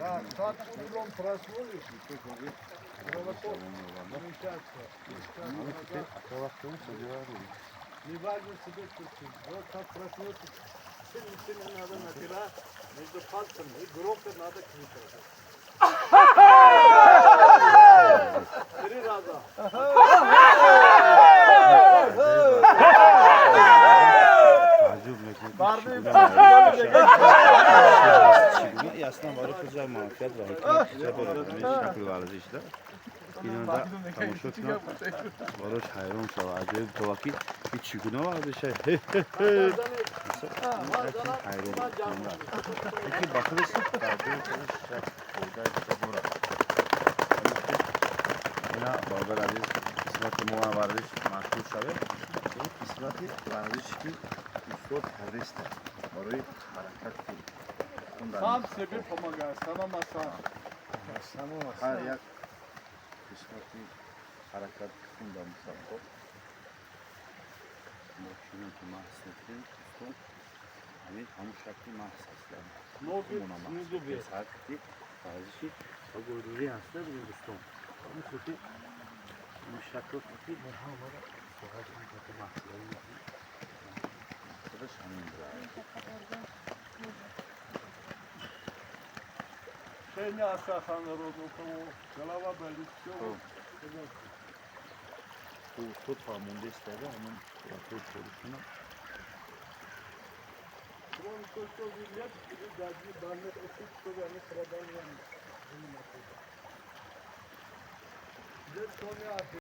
А так утром проснулись, кровоток уменьшается. Не важно себе чувствовать. Вот как проснется, сильно сильно надо натирать между пальцами и громко надо кричать. Три раза. Аслан барои худ як манфиат ва ҳикмат дорад, шакли варзиш да. Инро тамошо кунад, барош ҳайрон шава, аҷоиб шава, ки ин чӣ гуна варзиша. Ҳайрон ки ба худаш дар ҷои худаш як фоидаи дорад. Ина, бародар азиз, қисмати мо варзиш машғул шавем. Қисмати варзише ки устод кардеста барои ҳаракати. Сам себе помогает, сама массаж. Ҳар як қисмати ҳаракат хунда мусаббо мо чунон ки маҳз мекунем, устод, ҳамин ҳамун шакли маҳз аст. Ноги снизу вверх. Ҳаракати варзиши ва гурӯҳӣ ҳаста бигем, дӯстон, ҳамин хотир ҳамин шакл ки мо ҳамаро соҳаи маҳз мақсадаш ҳамин буда. Шея Асахан народ, у кого голова болит, все. Устод фармондест, ҳамин ҳолатҳои коришона. Кроме того, что вы лечите, вы дадите больных учить, чтобы они страдали. Для